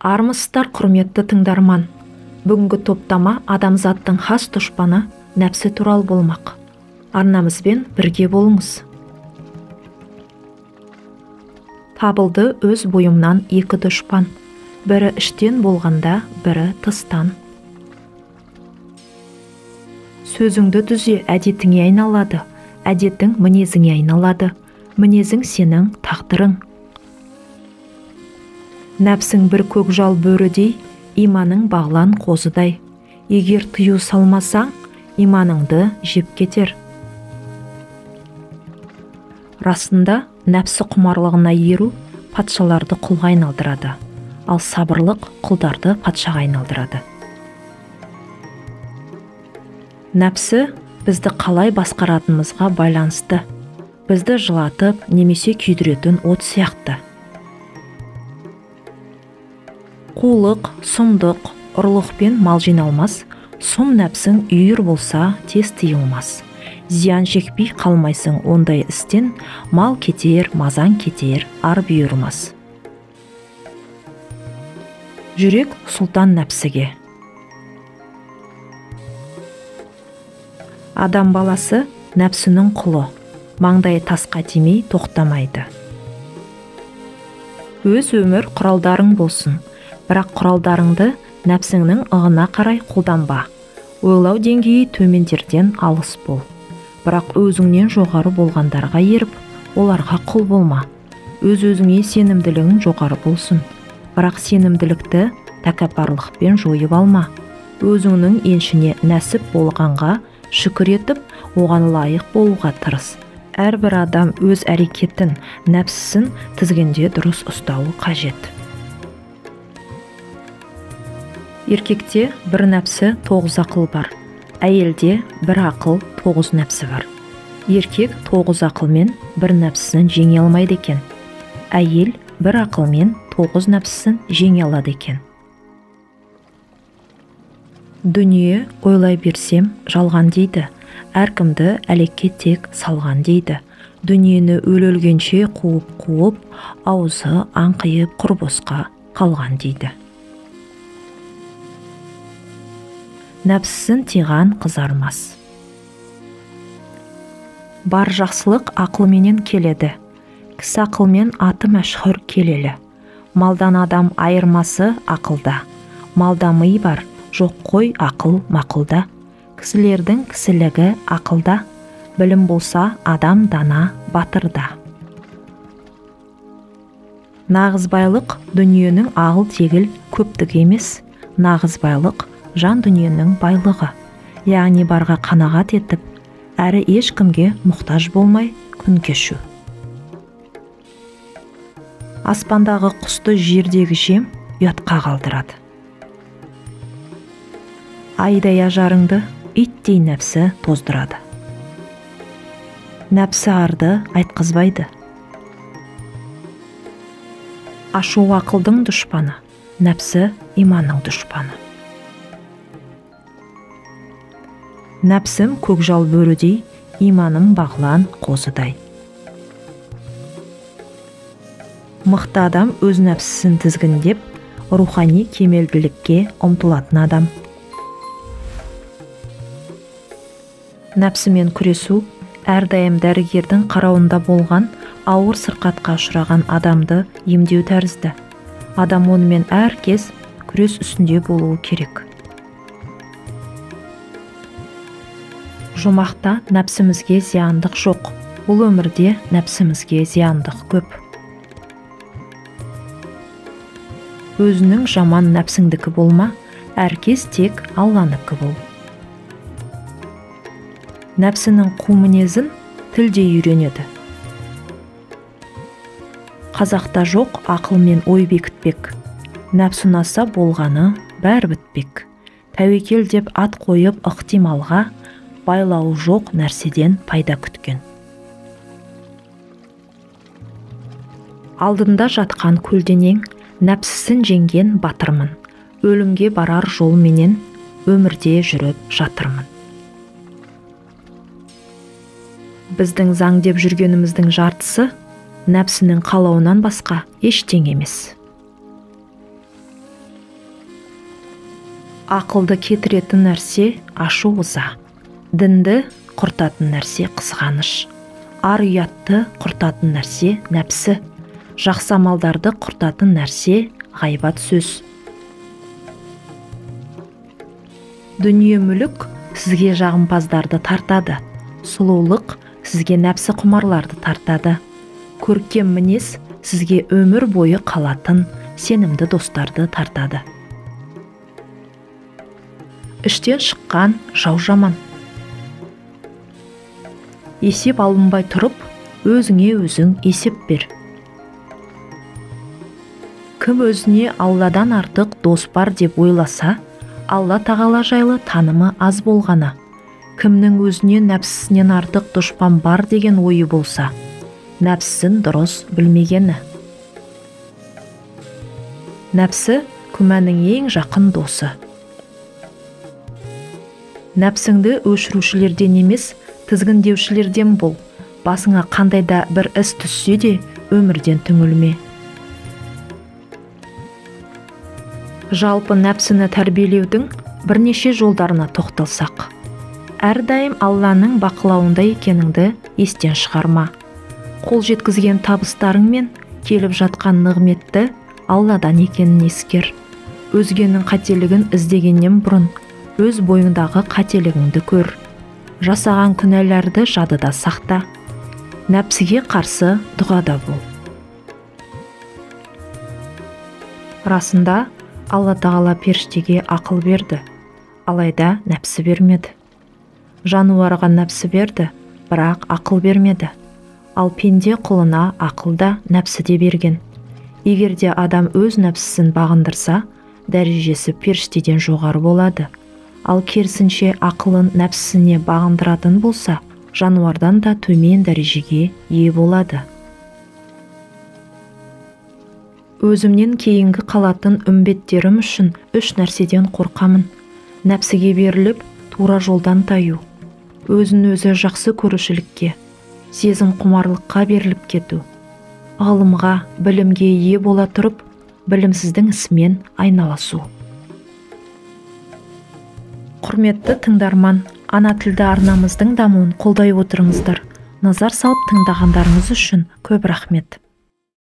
Армысыздар, құрметті тыңдарман. Бүгінгі топтама адамзаттың хас дұшпаны нәпсі туралы болмақ. Арнамызбен бірге болыңыз. Табылды өз бойымнан екі дұшпан. Бірі іштен болғанда, бірі тыстан. Сөзіңді түзе, әдетіңе айналады, әдетің мінезіңе айналады, мінезің сенің тағдырың. Нәпсің бір көкжал бөрідей, иманың бағлан қозыдай. Егер тыю салмасаң, иманыңды жеп кетер. Расында, нәпсі құмарлығына еру патшаларды құлға айналдырады, ал сабырлық құлдарды патшаға айналдырады. Нәпсі бізді қалай басқаратынымызға байланысты. Бізді жылатып немесе күйдіретін от сияқты. Қулық, сұмдық, ұрлықпен мал жиналмас, сұм нәпсің үйір болса тез тыйылмас. Зиян шекпей қалмайсың ондай істен, мал кетер, мазаң кетер, ар бұйырмас. Жүрек сұлтан нәпсіге. Адам баласы нәпсінің құлы, маңдайы тасқа тимей тоқтамайды. Өз өмір құралдарың болсын, бірақ құралдарыңды нәпсіңнің ығына қарай қолданба. Ойлау деңгейі төмендерден алыс бол. Бірақ өзіңнен жоғары болғандарға еріп, оларға құл болма. Өз-өзіңе сенімділігің жоғары болсын. Бірақ сенімділікті тәкаппарлықпен жойып алма. Өзіңнің еншіне нәсіп болғанға шүкір етіп, оған лайық болуға тырыс. Әрбір адам өз әрекетін, нәпсісін тізгінде дұрыс ұстауы қажет. Еркекте бір нәпсі 9 ақыл бар, әйелде бір ақыл 9 нәпсі бар. Еркек 9 ақылмен бір нәпсісін жеңе алмайды екен. Әйел бір ақылмен 9 нәпсісін жеңе алады екен. Дүние ойлай берсем жалған дейді, әркімді әлекке тек салған дейді. Дүниені өле-өлгенше қуып-қуып, аузы аңқиып құр босқа қалған дейді. Нәпсісін тиған қызармас. Бар жақсылық ақылменен келеді. Кісі ақылмен аты мәшһүр келелі. Малдан адам айырмасы ақылда. Малда ми бар, жоқ қой ақыл мақұлда. Кісілердің кісілігі ақылда. Білім болса адам дана батырда. Нағыз байлық дүниенің ағыл-тегіл көптігі емес, нағыз байлық жан дүниенің байлығы. Яғни барға қанағат етіп, әрі ешкімге мұқтаж болмай күн кешу. Аспандағы құсты жердегі жем ұятқа қалдырады. Айдай ажарыңды иттей нәпсі тоздырады. Нәпсі арды айтқызбайды. Ашу ақылдың дұшпаны, нәпсі иманның дұшпаны. Нәпсім көкжал бөрідей, иманым бағлан қозыдай. Мықты адам өз нәпсісін тізгіндеп, рухани кемелділікке ұмтылатын адам. Нәпсімен күресу әрдайым дәрігердің қарауында болған ауыр сырқатқа ұшыраған адамды емдеу тәрізді. Адам онымен әр кез күрес үстінде болуы керек. Жұмақта нәпсімізге зияндық жоқ. Бұл өмірде нәпсімізге зияндық көп. Өзінің жаман нәпсіңдікі болма, әркез тек Алланікі бол. Нәпсінің қу мінезін тілде үйренеді. Қазақта жоқ ақылмен ой бекітпек. Нәпсі ұнаса болғаны бәрі бітпек. Тәуекел деп ат қойып ықтималға, байлауы жоқ нәрседен пайда күткен. Алдында жатқан көлденең, нәпсісін жеңген батырмын. Өлімге барар жол менен өмірде жүріп жатырмын. Біздің заң деп жүргеніміздің жартысы нәпсінің қалауынан басқа ештеңе емес. Ақылды кетіретін нәрсе ашу-ыза. Дінді құртатын нәрсе қызғаныш. Ар-ұятты құртатын нәрсе нәпсі. Жақсы амалдарды құртатын нәрсе ғайбат сөз. Дүние мүлік сізге жағымпаздарды тартады. Сұлулық сізге нәпсі құмарларды тартады. Көркем мінез сізге өмір бойы қалатын сенімді достарды тартады. Іштен шыққан жау жаман. Есеп алынбай тұрып, өзіңе өзің есеп бер. Кім өзіне Алладан артық дос бар деп ойласа, Алла тағала жайлы танымы аз болғаны. Кімнің өзіне нәпсісінен артық дұшпан бар деген ойы болса, нәпсісін дұрыс білмегені. Нәпсі күмәннің ең жақын досы. Нәпсіңді өшірушілерден емес, тізгіндеушілерден бол. Басыңа қандай да бір іс түссе де өмірден түңілме. Жалпы нәпсіні тәрбиелеудің бірнеше жолдарына тоқталсақ. Әрдайым Алланың бақылауында екеніңді естен шығарма. Қол жеткізген табыстарың мен келіп жатқан нығметті Алладан екенін ескер. Өзгенің қателігін іздегеннен бұрын өз бойыңдағы қателігіңді көр. Жасаған күнәларды жадыда сақта. Нәпсіге қарсы дұғада бол. Расында Алла тағала періштеге ақыл берді, алайда нәпсі бермеді. Жануарға нәпсі берді, бірақ ақыл бермеді. Ал пенде құлына ақыл да нәпсі де берген. Егер де адам өз нәпсісін бағындырса, дәрежесі періштеден жоғары болады. Ал керісінше ақылын нәпсісіне бағындыратын болса, жануардан да төмен дәрежеге ие болады. Өзімнен кейінгі қалатын үмбеттерім үшін үш нәрседен қорқамын. Нәпсіге беріліп, тура жолдан таю. Өзін өзі жақсы көрушілікке, сезім құмарлыққа беріліп кету. Ғылымға, білімге ие бола тұрып, білімсіздің ісімен айналасу. Құрметті тыңдарман, ана тілді арнамыздың дамуын қолдай отырыңыздар. Назар салып тыңдағандарыңыз үшін көп рахмет.